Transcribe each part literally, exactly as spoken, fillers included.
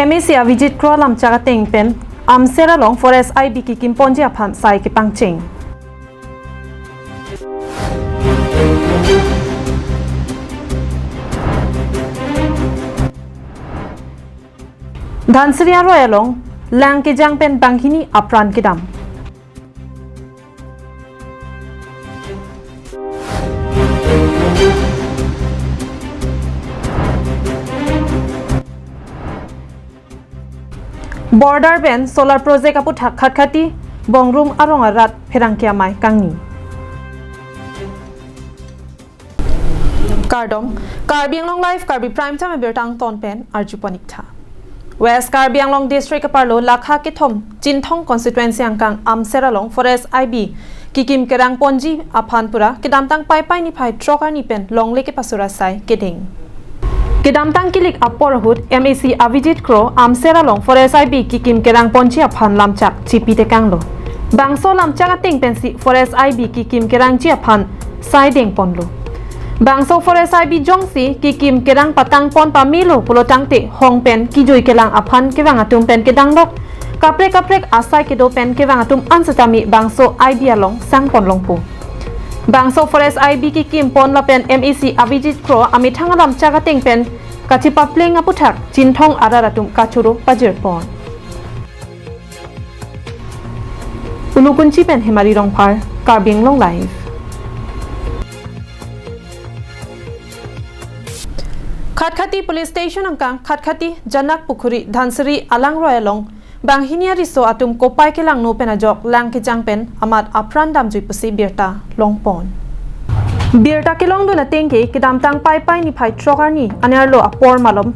M A C Avijit Kro lamchak ateng pen Amser along forest I B kekim ponji aphan sai kepangcheng. Dhansiri aroi along lang kejang pen banghini apran kedam. Border pen solar project aputhak Khatkhati Bongrung arong arat pherangke amei kangni. Kardom, Karbi Anglong Live, Karbi Prime Time abirta angton pen arju pon ik tha. West Karbi Anglong District aparlo lakha kethom Chinthong constituency angkang Amser along forest I B kekim kerang ponji aphan pura kedamtang Paipai niphai throk arni pen longle kepasur asai kedeng. Kedamtang kilik apor ahut M A C Avijit Kro Amser along forest I B kekim kerang ponji aphan lamchak chipi tekanglo. Bangso lamchak ateng pensi forest I B kekim kerangji aphan sai deng ponlo. Bangso forest I B jongsi kekim kerang patang pon pamelo pulo tangte hong pen kejui kelang aphan kevang atum pen kedang dok, kaprek kaprek asai kedo pen kevang atum an setame bangso I B along sang pon longpo. Bangso forest I B kekim pon lapen M A C Avijit Kro amethang alamchak ateng pen kachipapleng aputhak Chinthong arat atum kachoro pajir pon. Ulukunchi pen Hemari Rongphar, Karbi Anglong Live. Khatkhati Police Station angkang Khatkhati Janak Pukhuri Dhansiri alangroi along banghini ariso atum kopai kelangno pen ajok lang kejang pen amat apran damjui pusi birta long pon. Birta kelongdun ateng ke kedamtang Paipai niphai throk arni anerlo apor malom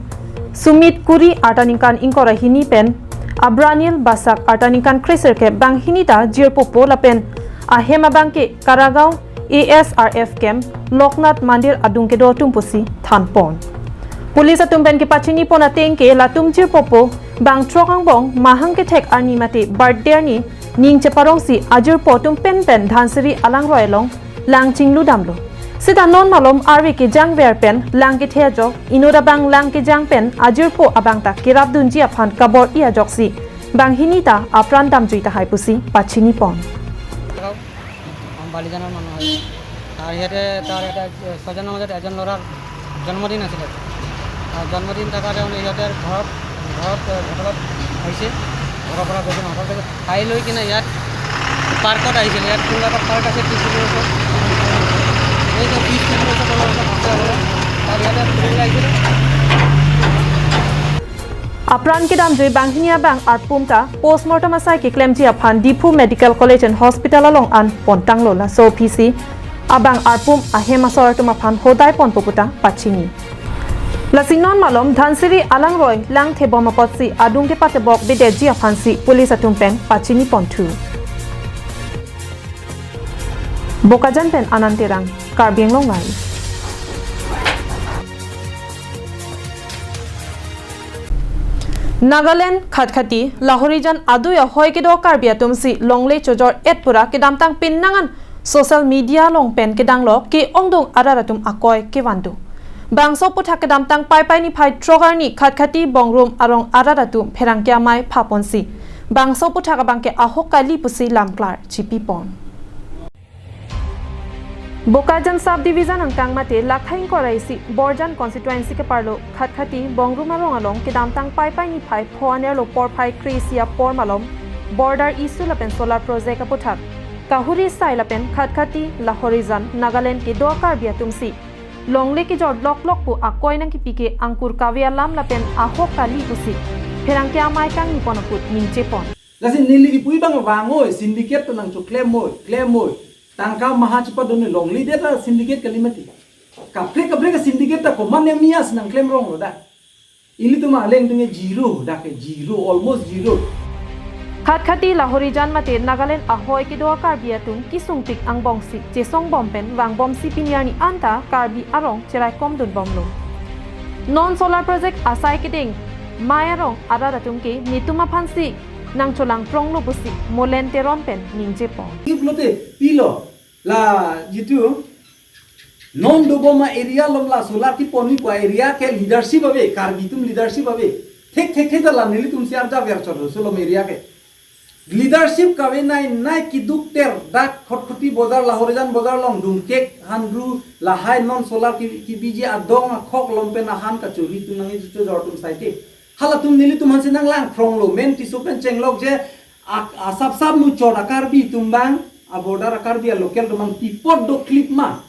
Sumit Kuri arta ningkan ingkoi ra hini pen Abranil Basak arta ningkan kre sirkep banghini ta jirpo po lapen ahem abang ke Karagaon A S R F camp Loknath Mandir adung kedo atum pusi than pon. Police atum pen kepachini pon ateng ke latum jirpo po bang throk angbong mahang kethek arni mate birthday arni ning cheparongsi ajirpo atum pen pen Dhansiri alangroi along lang chinglu damlo. Seta non malom arve kejang ver pen lang kethe ajok inut abang lang kejang pen ajirpo abang ta kerap dunji aphan kabor-i ajoksi banghini ta apran damjui tahai pusi pachini pon. বালিজানৰ মানুহ হয়। আৰু সিহঁতে তাৰ এটা ছয়জনৰ মাজত এজন ল'ৰাৰ জন্মদিন আছিলে। আৰু জন্মদিন থকাৰ কাৰণে সিহঁতে ঘৰত, ঘৰত, এ, হোটেলত আহিছে। ঘৰৰ পৰা গৈ কিনে হোটেলত খাই লৈ কিনে ইয়াত পাৰ্কত আহিছিলে। ইয়াত কোনোবা এটা পাৰ্ক আছে, ত্ৰিশ চল্লিছ বছৰ। এই যে ত্ৰিশ চল্লিছ বছৰ তলৰ এটা বাচ্ছা হ'ব। তাত ইয়াতে ফুৰিবলৈ আহিছিলে। Apran kedamjui banghini abang arpum ta postmortem asai keklemji aphan Diphu Medical College and Hospital along an pontanglo, laso aphisi abang arpum ahem asor atum aphan hodai ponpo puta pachini. Lasi non malom Dhansiri alangroi lang thebom apotsi adung kepatebok bedetji aphansi police atum pen pachini ponthu. Bokajan pen Anand Terang, Karbi Anglong Live. Nagaland, Khatkhati, Lahorijan adui ahoi kedo Karbi atumsi longle chojor et pura kedamtang pinnangan social media along pen kedanglo ke-ongdung arat atum akoi kevan do. Bangso aputhak kedamtang Paipai niphai throk arni Khatkhati Bongrung arong arat atum pherangke amei phaponsi bangso aputhak abangke ahok kali pusi lamklar chipipon. Bokajan Sub Division angkang mate lakha ingkoi ra isi Borjan Constituency keparlo Khatkhati Bongrung arong along kedamtang Paipai niphai pho anerlo porphai kre-isi apor malom border issue lapen solar project aputhak kahuri sai lapen Khatkhati, Lahorijan, Nagaland kedo Karbi atumsi longle kejor loklok pu akoi nangkipi ke angkur kave alam lapen ahok kali pusi pherangke amei kangni pon aput ningje pon. Lasi neli kipu abang vangoi, syndicate ta nangchoklemoi, klemoi. Tangka maha chepadunoi, longle det ta syndicate kali mati. Kaprek kaprek syndicate ta komat ne mias nangklem ronglo da. Ilitum aleng tung zero, dak ke zero, almost zero. Khatkhati, Lahorijan mate Nagaland ahoi kedo Karbi atum kesungpik angbongsi chesong bom pen vangbomsi pini arni anta Karbi arong cheraikom dunbomlo. Non solar project asai kedeng mei arong arat atum ke netum aphansi nangcholang pronglo pusi Molen Teron pen ningje pon. Iplote pilo la jitu non doboma area along la solar kepon pu area ke leadership ave, Karbi atum leadership ave. Thek thek thek ta la nelitum si arjaver chot ru sulom area ke. Leadership kave nai nai kiduk ter dak Khatkhati bojar, Lahorijan bojar along dungkek hanru lahai non solar ki, kibiji adong akhok lom pen ahan kachori atum nangji chojor atum saite. Halatum nelitum aphan si nanglang phrong lo, men Tisso pen chenglok je ak-, asap sap muchot a-Karbi atum abang, a-border a-Karbi a-local atum abang pi apot dokok ma.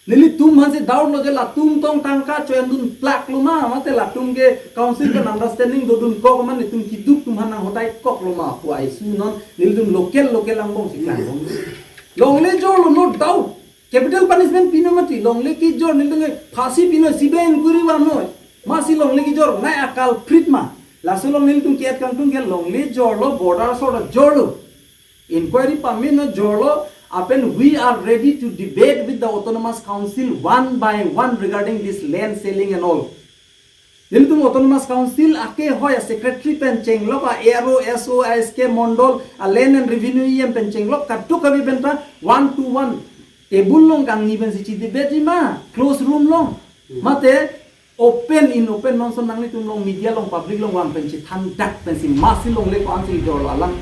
Nelitum aphan si doubt lo je latum tong tangka cho-endun plak lo ma, mate latum ke council pen understanding dodun kok ma, nelitum kiduk atum aphan nang hotai kok lo ma pu a-issue non nelitum local local angbong si klang bom. Longle jorlo, no doubt. Capital punishment pi non mati, longle kejor nelitum ke phasi pi non, C B I inquiry van noi. Masi longle kejor, nai a-culprit ma. Laso along nelitum ke-et kangtung ke longle jorlo, border asor jorlo. Inquiry pame non jorlo, lapen we are ready to debate with the Autonomous Council one by one regarding this land selling and all. Nelitum Autonomous Council ake hoi a-secretary pen chenglok, a-ARO, SO, a-SK Mondol, a-Land and Revenue E M pen chenglok, kadokave pen ta one to one table along kangni pen si chedebate ma, close room along. Mate open in open non son nanglitum along media along public along vang pen chethan dak pen si masi longle ko-an si jorlo alam.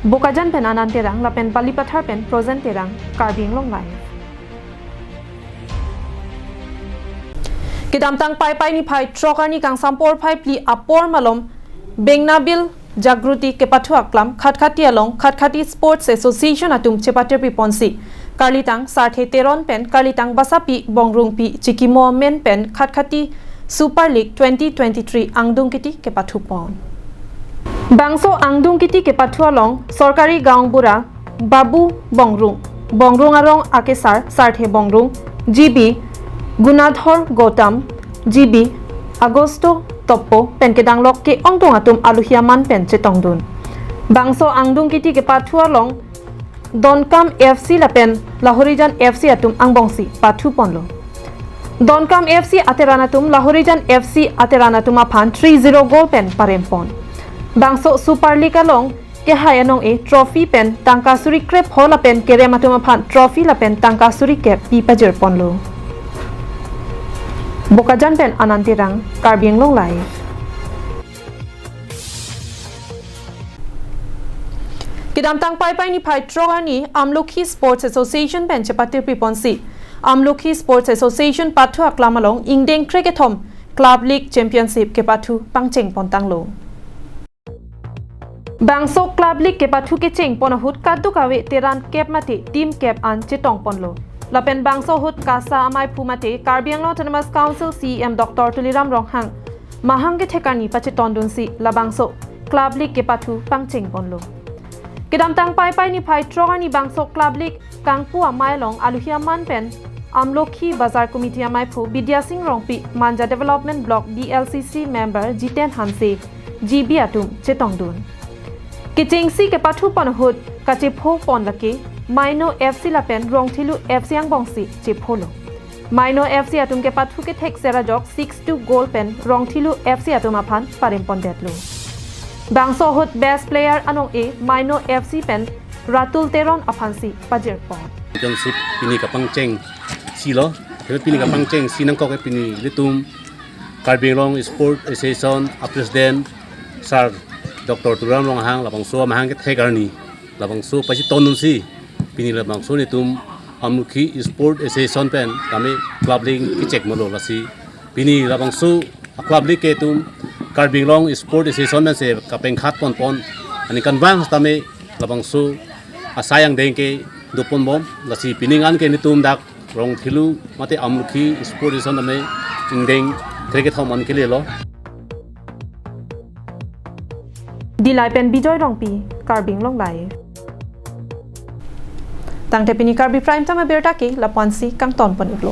Bokajan pen Anand Terang lapen Balipathar pen Projen Terang, Karbi Anglong Live. Kedamtang Paipai niphai throk arni kangsam porphai phli apor malom Bengnabil Jagruti kepathu aklam Khatkhati along Khatkhati Sports Association atum chepatirpi ponsi, karlitang Sarthe Teron pen karlitang Basapi Bongrungpi chikimo amen pen Khatkhati Super League twenty twenty-three angdung kiti kepathu pon. Bangso angdung kiti kepathu along Sorkari Gaonbura Babu Bongrung, Bongrung arong akesar Sarthe Bongrung, G B Gunadhor Gautam, G B Augusto Toppo pen kedanglok ke-ongdung atum aluhi aman pen chetongdun. Bangso angdung kiti kepathu along Donkam F C lapen Lahorijan F C atum angbongsi pathu ponlo. Donkam F C ateran atum Lahorijan F C ateran atum aphan three zero goal pen parem pon. Bangso Super League along kehai anong-e trophy pen tangka suri krepho lapen kerem atum aphan trophy lapen tangka suri kep pi pajir ponlo. Bokajan pen Anand Terang, Karbi Anglong Live. Kedamtang Paipai niphai throk arni Amlokhi Sports Association pen chepatirpi ponsi, Amlokhi Sports Association pathu aklam along ingdeng krekethom Club League Championship kepathu pangcheng pontanglo. Bangso Club League kepathu kecheng pon ahut kadokave teran kep mate team kep an chetong ponlo. Lapen bangso ahut KASA amaiphu mate Karbi Anglong Autonomous Council C E M Doctor Tuliram Ronghang mahang kethek arni pachetondunsi labangso Club League kepathu pangcheng ponlo. Kedamtang Paipai niphai throk arni bangso Club League kangpu amei along aluhi aman pen Amlokhi Bazar Committee amaiphu Bidya Sing Rongpi, Manja Development Block B L C C member Jiten Hanse, G B atum chetongdun. Kechengsi kepathu pon ahut kachepho pon lake Maino F C lapen Rongthelu F C angbongsi chepholo. Maino F C atum kepathu kethek ser ajok six two goal pen Rongthelu F C atum aphan parem pondetlo. Bangso ahut best player anong-e Maino F C pen Ratul Teron aphansi pajir pon. Championship pini kapangcheng silo, tapi pini kapangcheng si nangkok pini ilitum Karbi Anglong Sport Association a-President Sir Doctor Tuliram Ronghang labangso amahang kethek arni labangso pachetondunsi pini labangso netum Amlokhi Sport Association pen kami Club League kechek malo lasi pini labangso a-Club League ke itum Karbi Anglong Sport Association pensi kapengkhat ponpon aningkanvang setame labangso asai angdeng kedo ponbom lasi pining an ke netum dak Rongthelu mate Amlokhi Sport Association tame ingdeng krekethom an kelelo. Dillai pen Bijoy Rongpi, Karbi Anglong Live. Tangte pini Karbi Prime Time abirta ke lapu-ansi kangton pon-iklo.